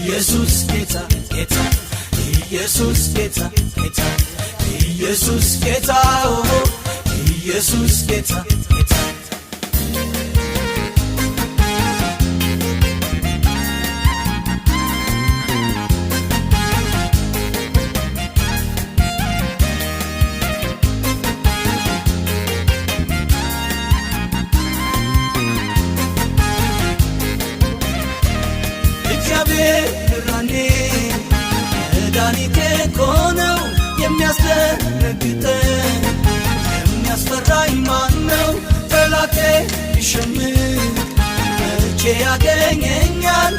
ኢየሱስ ጌታ ጌታ፣ ኢየሱስ ጌታ ጌታ፣ ኢየሱስ ጌታ፣ ኢየሱስ ጌታ ጌታ። እግዚአብሔር ብርሃኔ መድኃኒቴ እኮ ነው፣ የሚያስደነግጠኝ የሚያስፈራኝ ማነው? ጠላቴ ቢሸምቅ መቼ ያገኘኛል?